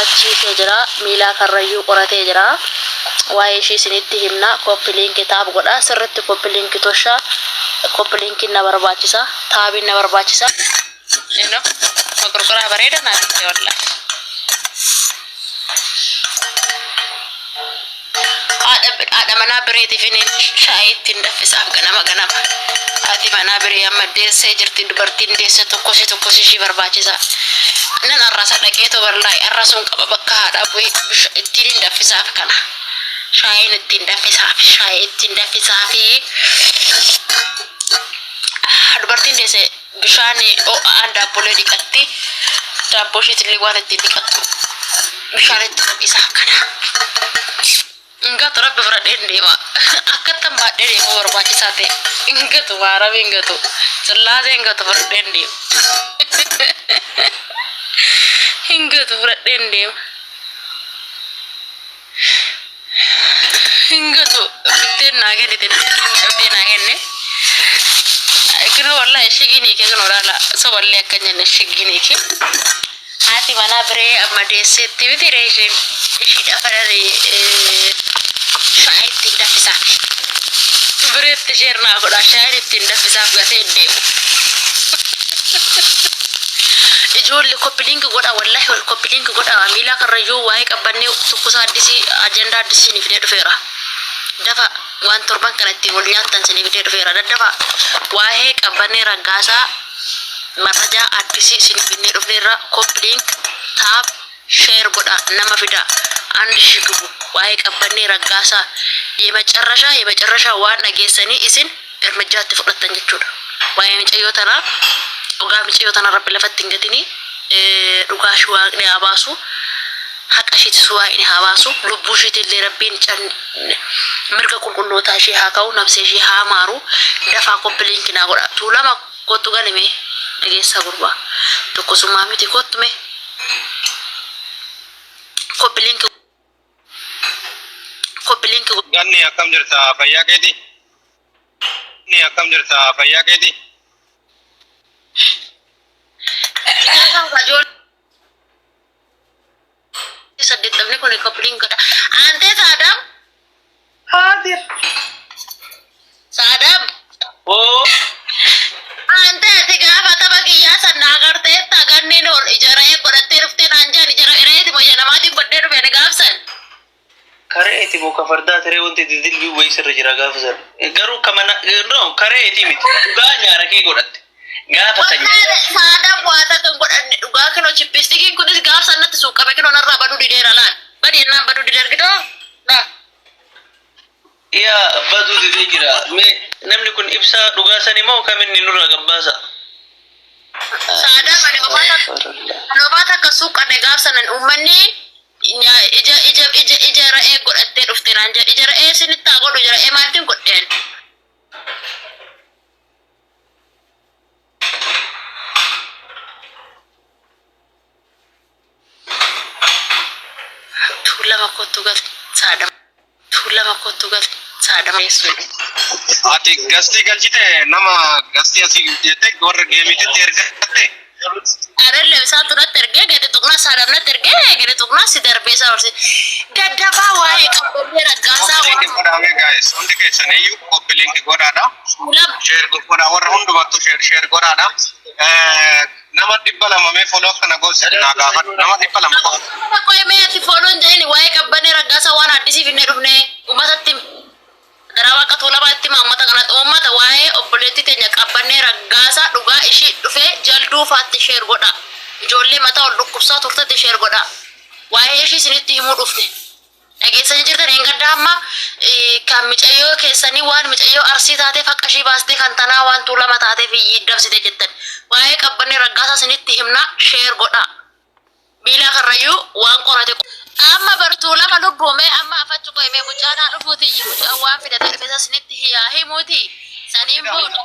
Qorachiisee jira. Miilaa Karrayyuu qoratee jira. Waa'ee ishii isinitti himna. Copy link tap godha. Sirritti copy link tosha. Copy linkin na barbaachisa. Taabiin na barbaachisa. Ino maqorqoraa bareeda naa bitte wallahi. Haadha manaa biriitiifin shaayii ittiin daffisaaf ganama ganama. Haati manaa birii amma deessee jirti dubartiin deesse tokkosi tokkosi ishii barbaachisa. Nan arrasa dhaqeetoo wallaahi arrasuun qaba bakka haadhaa bu'ee ittiin hin daffisaaf kana. Shaayiin ittiin daffisaaf shaayii ittiin daffisaafi dubartiin deesse bishaan ho'aan daabbolee dhiqatti daabboo ishiitillee waan ittiin dhiqattu bishaan itti ho'isaaf kana. Hin gatu rabbi fudhadheen deema. Akkattan baadhee deemuu barbaachisaa ta'e. Hin gatu maarami hin gatu. Sillaasee hin gatu fudhadheen deema. Hin gatu fudhadheen deema. Hin gatu bitteen naa kennite bitteen naa kenne. Kinoo wallahi shigiin hiike kinoo laala soballee akka hin jenne shigiin hiike. Haati manaa biree amma deesseetti miti ree isheen ishiidha fadhani shaayii ittiin daffisaaf. Bireetti sheer naa godhaa shaayiin ittiin daffisaaf gatee hin deemu. Ijoollee koppiliinki godhaa wallahi koppiliinki godhaa miilaa karrayyuu waa'ee qabbannee tukkusaa addisii ajandaa addisii isinii fidee dhufeera. Dafa waan torban kana ittiin wal nyaattan isinii fidee dhufeera daddafa waa'ee qabbannee raggaasaa Marrajaa addisii isinii finnee dhufneerra copy link tap share godha nama fida and shi gibu waa'ee qabbannee raggaasaa yemacarrashaa yemacarrashaa waan dhageessanii isin irmijjaa itti fudhattan jechuudha waa'ee micayyoo tanaa dhugaa micayyoo tana rabbi lafatti hin gatinii dhugaa ishii waaqni haa baasu haqa ishiitis waaqni haa baasu lubbuu ishiitillee rabbiin can mirga qulqullootaa ishee haa ka'u nabsee ishee haa maaru dafaa copy link naa godha tuulama Kottu gali mee dhageessaa gurbaa tokkosumaa miti kottu mee copy link copy link Ganni akkam jirta fayyaa keeti? Ganni akkam jirta fayyaa keeti? Saddeettamni kun copy link godha. Aantee Saadaam Haadir. Saadaam Oo. Aantee ati gaafa tapha kiyyaa san naa agarteetta ganniin ol ija re'ee godhattee dhuftee naan jedhan ija re'eeti moo ija namaatiin godhee dhufe ani gaafsan. Kareeti moo ka fardaa tiree wanti didilbii wayii sirra jira gaafa san. Garuu ka mana no kareeti miti. Dhugaa nyaara kee godhatte. Gaafa san Wallahi Saadaam waa takka hin godhanne dhugaa kinoo chippistikiin kunis gaaf san natti suuqqame kinoo narraa baduu dideera laal. Badi jennaan baduu dide argitoo? Laa. Yaa baduu didee jira. Mee namni kun ibsaa dhugaa sani moo kaminni nurraa gabbaasa? Saadaam ani homaa takka ani homaa takka suuqqanne gaaf sanan uummanni nya- ija ija ija ija re'ee godhattee dhufte naan jedhe ija re'ee isinitti haa godhu ija re'ee maaltiin godheen? Tuulama kottu gal saadam. Tuulama kottu gal saadam. Ati gastii galchite nama gastii asii jettee warra geemititti ergatte. Arelle isaatu natti ergee gadi tuqnaa saadam natti ergee gadi tuqnaa si darbee isaa horsi. Daddafaa waa'ee qabannee raggaasaa Copy link waan godhaamee guys hundi keessaniyyuu copy link godhaadha. tuulama. Share godhaa warra hundumattuu share share godhaadha. Nama 200 mee follow akkana goose naa gaafadhu nama 200 qofa. Nama qoy mee ati follow hin jedhini waa'ee qabbanee raggaasaa waan addisiif hin dhufne uummatatti himi. Garaa waaqa tuulamaa itti hima uummata kanatti uummata waa'ee obboleettii teenya qabbannee raggaasaa dhugaa ishii dhufee jalduu faatti share godhaa. Ijoollee mataa ol dhukkubsaa turtetti share godhaa. Waa'ee ishii isinitti himuu dhufne. Dhageessanii jirtan hin gadda amma kan micayyoo keessanii waan micayyoo arsii taateef haqa ishii baastee kan tanaa waan tuulama taateef dabsite jettan. Waa'ee qabbannee raggaasaa isinitti himna share godhaa. Miilaa karrayyuu waan qorate Amma bar tuulama lubbuu mee amma afachu qoy mee mucaan haa dhufuutiyyi mucaan waan fidate dhufe isa isinitti yaa himuuti saniin booda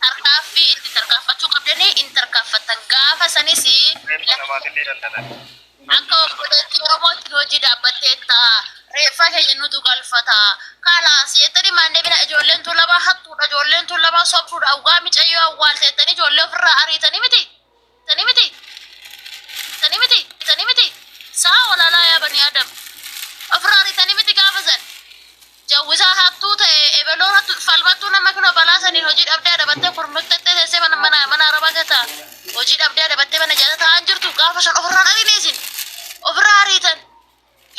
tarkaaffii itti tarkaanfachuu qabdanii in tarkaanfattan gaafa sanis Akka obboleettii Oromootti nu hojii dhaabbatteetta. Reeffa keenya nutu galfata. Kalaas jettanii maan deebina ijoolleen Tuulamaa hattuudha ijoolleen Tuulamaa sobduudha awwaa micayyoo awwaalte jettanii ijoollee ofirraa ariitanii miti. Tanii miti. Tanii miti. Tanii miti. Saa walaal. bani Adam. Ofirraa ariitanii miti gaafa san. Jawwisaa hattuu ta'e ebeloon hattu falmattuu nama kunoo balaa saniin hojii dhabdee adabattee kurmuktettee teessee mana mana mana arabaa keessa hojii dhabdee adabattee mana jaata ta'an jirtu gaafa san ofirraan ariine isin ofirraa ariitan.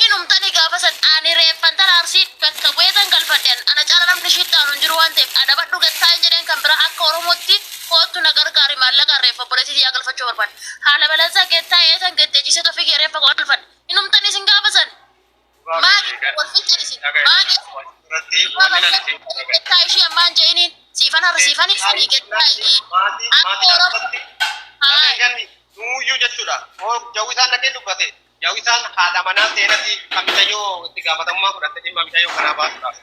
Hin humtanii gaafa san ani reeffan tana Arsii bakka bu'eetan galfadhe ana caala namni ishiitti aanu hin jiru waan ta'eef adabadhu gattaa hin jedheen kan biraa akka Oromootti koottu na gargaari maallaqaan reeffa obboleettii tiyyaa galfachuu barbaada. Haala balansaa gettaa eetan getteechisee ofii kee reeffa koo galfadhe. Hin humtanii isin gaafa san. Maa wal fixxan isin. Maa gettaa ishii ammaan je'iniin siifan har'a siifan ibsanii gettaa ishii. Akka Oromoo. Haa. Nuuyyuu jechuudha. Jawwisaan dhaqee dubbate. Jawwisaan haadha manaa seenatti kan mucayyoo itti gaafatamummaa fudhatte dhimma mucayyoo kanaa baasuudhaaf.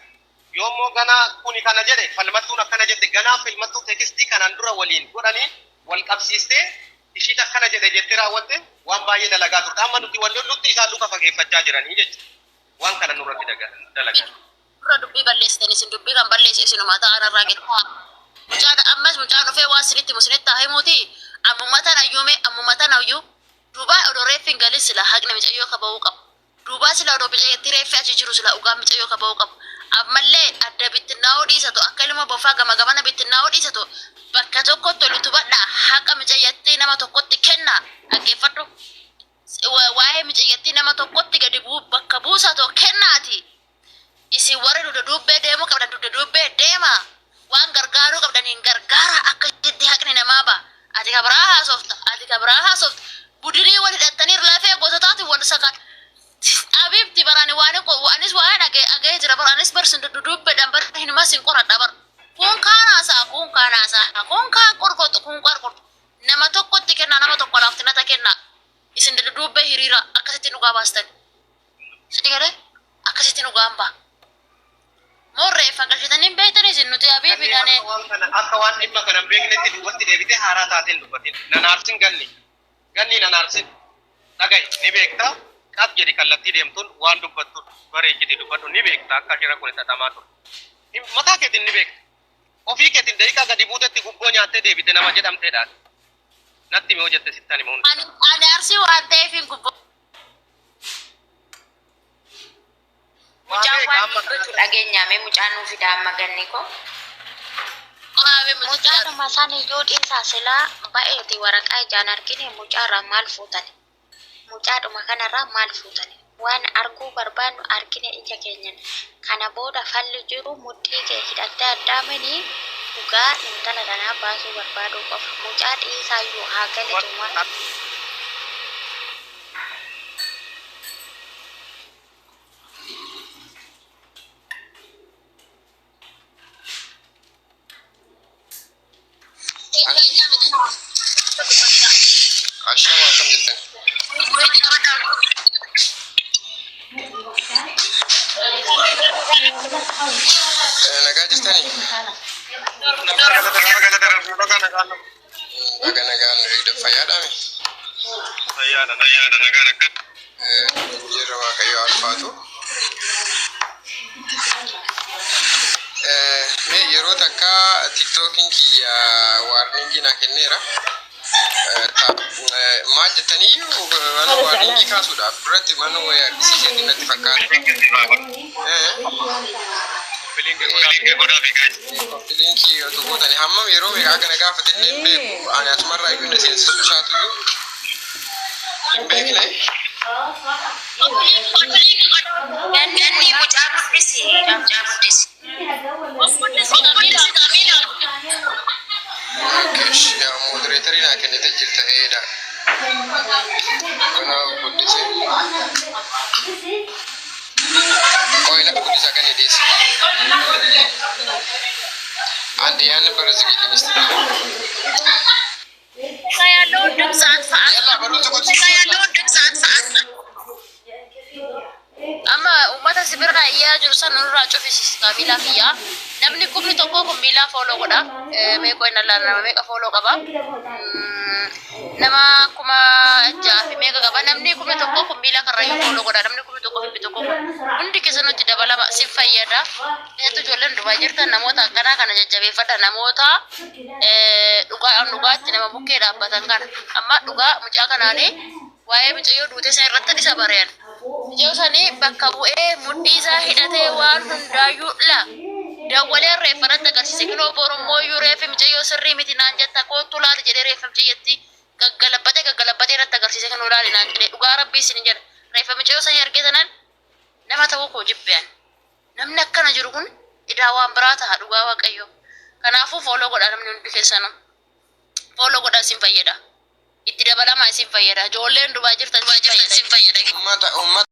Yoo immoo ganaa kuni kana jedhe falmattuun akkana jette ganaa falmattuu teekistii kanaan dura waliin godhanii wal qabsiistee ishiin akkana jedhe jettee raawwatte waan baay'ee dalagaa turte. Amma nuti wal lollutti isaan luka fageeffachaa jiranii jechuudha. Waan kana nurratti dalagan. Dura dubbii balleessitan isin dubbii kan balleesse isinuma ta'an irraa gettaa. Mucaan ammas mucaan dhufee waan sinitti himu sinitti haa himuuti. Ammuma tana iyyuu mee ammuma tana iyyuu Duubaa odoo reeffi hin galin silaa haqni micayyoo ka ba'uu qabu. Duubaa silaa odoo micayyattii reeffi achi jiru silaa ugaan micayyoo ka ba'uu qabu. Ammallee adda bittinnaa'uu dhiisato akka ilma bofaa gama gamana bittinnaa'uu dhiisato bakka tokkotti ol utubadhaa haqa micayyattii nama tokkotti kennaa dhaggeeffadhu. Waa'ee micayyattii nama tokkotti gadi buu bakka buusato kennaati. Isin warri dugda duubbee deemuu qabdan dugda duubbee deemaa. Waan gargaaruu qabdaniin gargaaraa akkasitti haqni namaa ba'a. Ati ka biraa haasofta, ati ka biraa haasofta. Budinii wal hidhattanii lafee gosotaatiin wal saka. Abiibti bar ani waan anis waan dhagee dhagee jira bar anis bar sin dugda duubbeedhaan bar hinuma sin qoradha bar. Kun kaan haasa'a, kun kaan haasa'a, kun kaan qorqoxu, kun qorqoxu. Nama tokkotti kennaa, nama tokko laaftinata kennaa. Isin dugda duubbee hiriira akkasitti dhugaa baastan. Sitti galee? Akkasitti dhugaan ba'a. Moo reeffa galchitanii hin beektanii isin nuti abiibi Ganni nane. akka waan kana akka waan dhimma kana hin beeknetti duubatti deebitee haaraa taatee hin dubbatin. Nan aarsin ganni. Ganni nan aarsin. Dhaga'i ni beekta qab jedhi kallattii deemtuun waan dubbattu bareechiti dubbadhu ni beekta akka shira kun xaxamaa ture. Mataa keetiin ni beekta. Ofii keetiin daqiiqaa gadi buutetti gubboo nyaattee deebite nama jedhamteedha. Natti himi yoo jette sittan hima hunda. Ani ani arsii waan ta'eef hin gubboo. Waa Mucaan meeqa waan amma dubbatu dhageenyaa mee mucaa nuu fidaa amma ganni koo. Qoraabee mucaa. Mucaadhuma san iyyuu dhiisaa silaa ba'eeti waraqaa ijaan argine mucaarraa maal fuutani? Mucaadhuma kanarraa maal fuutani? Waan arguu barbaannu argine ija keenyan. Kana booda falli jiru mudhii kee hidhattee addaamini dhugaa intala tanaa baasuu barbaaduu qofa. Mucaa dhiisaayyuu haa galatumaa. Ashama akkam jirtan? Nagaa jirtanii? Baga nagaan nu eegdan fayyaadhaami. Jirra Waaqayyo haa ulfaatu. Mee yeroo takka tiktookiin kiyya waarningii naa kenneera. Maal jettaniyyuu mana waarningii kaasuudhaaf duratti mana wayii argisiiseetti natti fakkaata. Linkii otoo gootanii hammam yeroo meeqa akka na gaafate illee hin beeku. Ani asumarraa iyyuu na seensisuu isaatu iyyuu hin beekne. Ganni mucaa guddisi. Mucaa guddisi. Kesh yaa modereetarii naa kennite jirta eeda. Kana guddise. Qoy na guddisa kan dhiisi. Andi yaanni bara zigilli misti. ያለውን ድምፅ አጥፋ። Yalla barumsa godhi. ያለውን ድምፅ አጥፋ። Amma uummata si birraa iyyaa jiru san nurraa cufisiista miilaa kiyyaa. Namni kumni tokko kun miilaa fooloo godha. Meeqoo inni allaala nama meeqa fooloo qaba? Nama 6000 fi meeqa qaba? Namni kumni tokko kun miilaa karrayyuu fooloo godha. Namni kumni tokko fi tokko kun hundi keessanuu itti dabalama si fayyada. Keessattuu ijoolleen Dubaay jirtan namoota akkanaa kana jajjabeeffadha. Namoota dhugaadhaan dhugaatti nama bukkee dhaabbatan kana. Amma dhugaa mucaa kanaanii waa'ee mucayyoo duutee san irratti isa bareen. Mucayyoo sanii bakka bu'ee mudhii isaa hidhatee waan hundaayyuu la dawwalee reeffa natti agarsiise. Kinoo borummoo iyyuu reeffi mucayyoo sirrii miti naan jetta, koottu laali jedhee reeffa mucayyatti gaggalabbatee gaggalabbatee natti agarsiise. Kinoo laali naan jedhee, dhugaa rabbii isin jedha, reeffa mucayyoo sanii argee tanan nama ta'uu koo jibbean. Namni akkana jiru kun idaa waan biraa ta'a, dhugaa waaqayyo. Kanaafuu follow godha, namni hundi keessanuu follow godha, isin fayyada. Itti dabalamaa, isin fayyada. Ijoolleen dubaa jirtan isin fayyada. Uummata uummata.